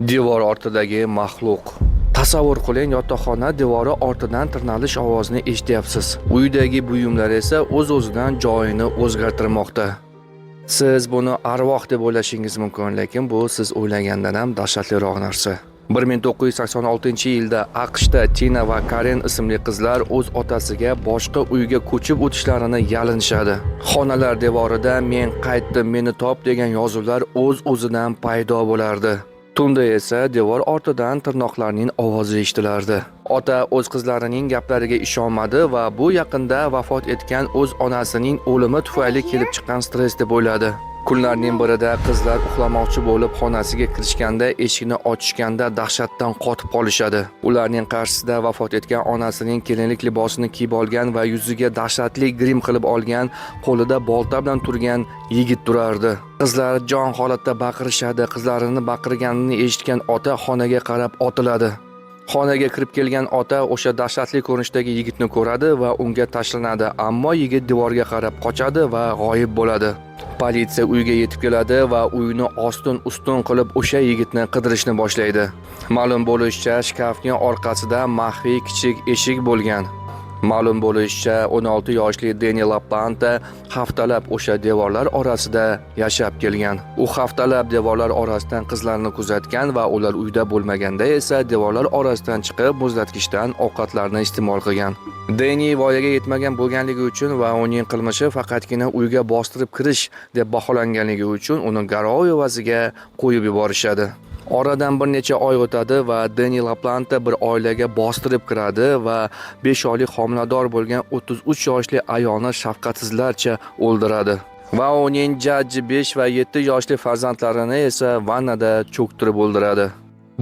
Devor ortidagi maxluq. Tasavvur qiling, yotoqxona devori ortidan tirnalish ovozini eshityapsiz. Uydagi buyumlar esa o'z-o'zidan joyini o'zgartirmoqda. Siz buni arvoh deb o'ylashingiz mumkin, lekin bu siz o'ylagandan ham dahshatliroq narsa. 1986-yilda AQShda Tina va Karen ismli qizlar o'z otasiga boshqa uyga ko'chib o'tishlarini yalinishadi. Xonalar devorida "Men qaytdim, meni top" degan yozuvlar o'z-o'zidan paydo bo'lardi. Tunda esa devor ortidan tirnoqlarning ovozi eshitilardi. Ota o'z qizlarining gaplariga ishonmadi va bu yaqinda vafot etgan o'z onasining o'limi tufayli kelib chiqqan stress deb o'yladi. Kunlarning birida qizlar uxlamoqchi bo'lib xonasiga kirishganda, eshikni ochishganda dahshatdan qotib qolishadi. Ularning qarshisida vafot etgan onasining kelinlik libosini kiyib olgan va yuziga dahshatli grim qilib olgan, qo'lida bolta bilan turgan yigit turardi. Qizlar jon holatda baqirishadi. Qizlarini baqirganini eshitgan ota xonaga qarab otiladi. Xonaga kirib kelgan ota o'sha dahshatli ko'rinishdagi yigitni ko'radi va unga tashlanadi, ammo yigit devorga qarab qochadi va g'oyib bo'ladi. Politsiya uyga yetib keladi va uyni ostin-ustun qilib o'sha yigitni qidirishni boshlaydi. Ma'lum bo'lishicha, shkafning orqasida maxfiy kichik eshik bo'lgan. Ma'lum bo'lishicha, 16 yoshli Deni LaPlanta haftalab o'sha devorlar orasida yashab kelgan. U haftalab devorlar orasidan qizlarni kuzatgan va ular uyda bo'lmaganda esa devorlar orasidan chiqib muzlatgichdan ovqatlarni iste'mol qilgan. Deni voyaga yetmagan bo'lganligi uchun va uning qilmishi faqatgina uyga bostirib kirish deb baholanganligi uchun uni garov evaziga qo'yib yuborishadi. Oradan bir necha oy o'tadi va Deni LaPlanta bir oilaga bostirib kiradi va 5 oylik homilador bo'lgan 33 yoshli ayolni shafqatsizlarcha o'ldiradi. Va uning jajji 5 va 7 yoshli farzandlarini esa vannada cho'ktirib o'ldiradi.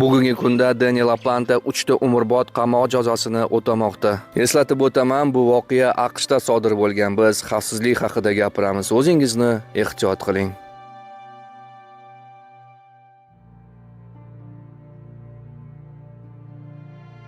Bugungi kunda Deni LaPlanta 3 ta umrbod qamoq jazosini o'tamoqda. Eslatib o'taman, bu voqea AQShda sodir bo'lgan. Biz xavfsizlik haqida gapiramiz. O'zingizni ehtiyot qiling.